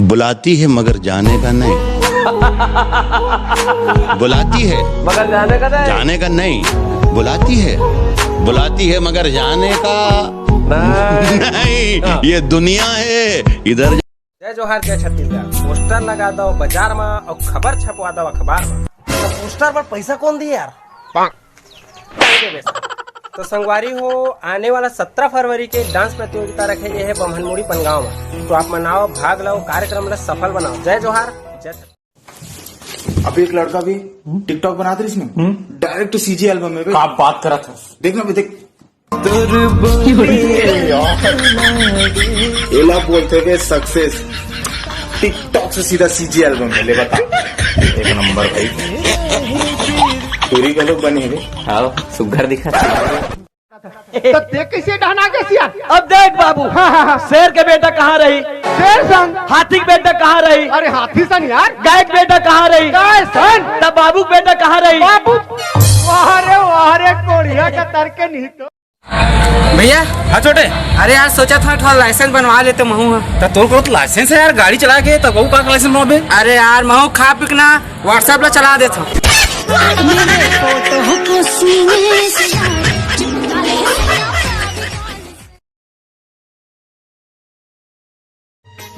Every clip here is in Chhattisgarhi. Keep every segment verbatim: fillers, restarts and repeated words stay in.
बुलाती है मगर जाने का नहीं। बुलाती है मगर जाने का नहीं। जाने का नहीं। बुलाती है, बुलाती है मगर जाने का नहीं। नहीं। हाँ। ये दुनिया है, इधर जय जोहार, जय छत्तीसगढ़। पोस्टर लगा दो बाजार में और खबर छपवा दो अखबार में। तो पोस्टर पर पैसा कौन दिए यार? तो संगवारी हो, आने वाला सत्रह फरवरी के डांस प्रतियोगिता रखे गए हैं बम्हनमुड़ी पनगांव में, तो आप मन आओ, भाग लो, कार्यक्रम ला सफल बनाओ। जय जोहार, जय छत्तीसगढ़। अभी एक लड़का भी TikTok बनात रहिस ना, हम्म। Direct CG album में बे। का बात करत हस? देख ना बे, देख। एला बोलथे बे success। TikTok से सीधा CG album में, ले बता। एक नंबर भाई। टूरी घलो बने हे बे। हाँ, सुग्घर दिखत। तो देख कैसे डहना के सियान। अब देख बाबू, हाँ, हाँ, हाँ। शेर के बेटा कहाँ रही? शेर संग। हाथी के बेटा कहाँ रही? अरे हाथी संग यार। गाय के बेटा कहाँ रही? गाय संग। तब बाबू के बेटा कहाँ रही? बाबू। वाह रे, वाह रे, कोढ़िया का तर के नहीं तो। भैया। हाँ छोटे। अरे यार, सोचत हँव थोड़ा लाइसेंस बनवा लेतेंव महूँ ह। त तोर करा तो लाइसेंस हे यार, गाड़ी चलाय के, त वहू का लाइसेंस बनवाबे? अरे यार, महूँ खा पी के ना WhatsApp ला चला देथँव।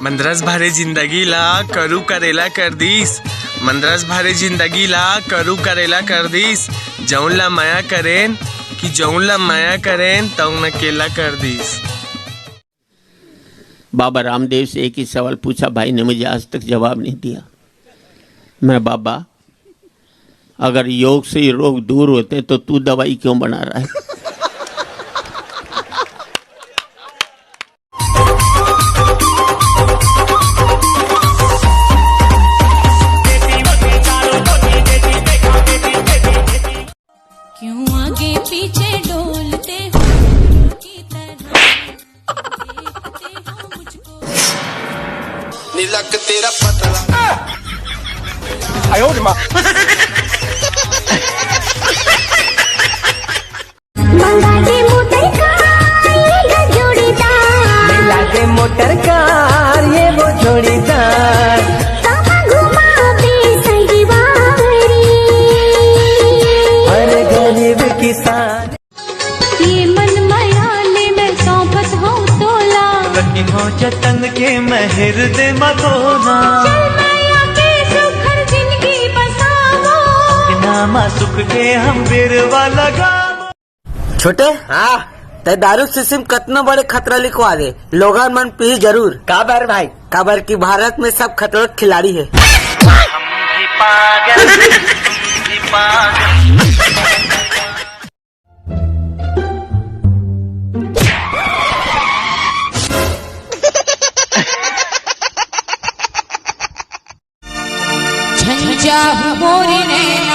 मंदरस भरे जिंदगी ला करू करेला कर दीस। मंदरस भरे जिंदगी ला करू करेला कर दीस। जउन ला मया करेन, कि जउन ला मया करेन, तउन अकेला कर दीस। बाबा रामदेव से एक ही सवाल पूछा, भाई ने मुझे आज तक जवाब नहीं दिया। मैं, बाबा, अगर योग से ये रोग दूर होते तो तू दवाई क्यों बना रहा है? क्यों आगे पीछे डोलते हो की तरह? निलक तेरा पतला। आयो रे माँ। मंगा दे मोटर कार, ये वो जोड़ीदार। मिला दे मोटर कार, ये वो जोड़ीदार। कहाँ घुमा दे संगवारी। हर गरीब किसान। ये मन मया ले मैं सौंपत हँव तोला। रखिहँव जतन के मैं हिरदे म तोला। चल मया के सुघर जिनगी बसावो। बिना मा सुख के हम बिरवा लगावो। छोटे, हाँ। तैं दारू शीशी म कतना बड़े खतरा लिखवा दे, लोगन मन पीही जरूर। काबर भाई? काबर कि भारत में सब खतरनाक खिलाड़ी हे। झंझा मोरी नैना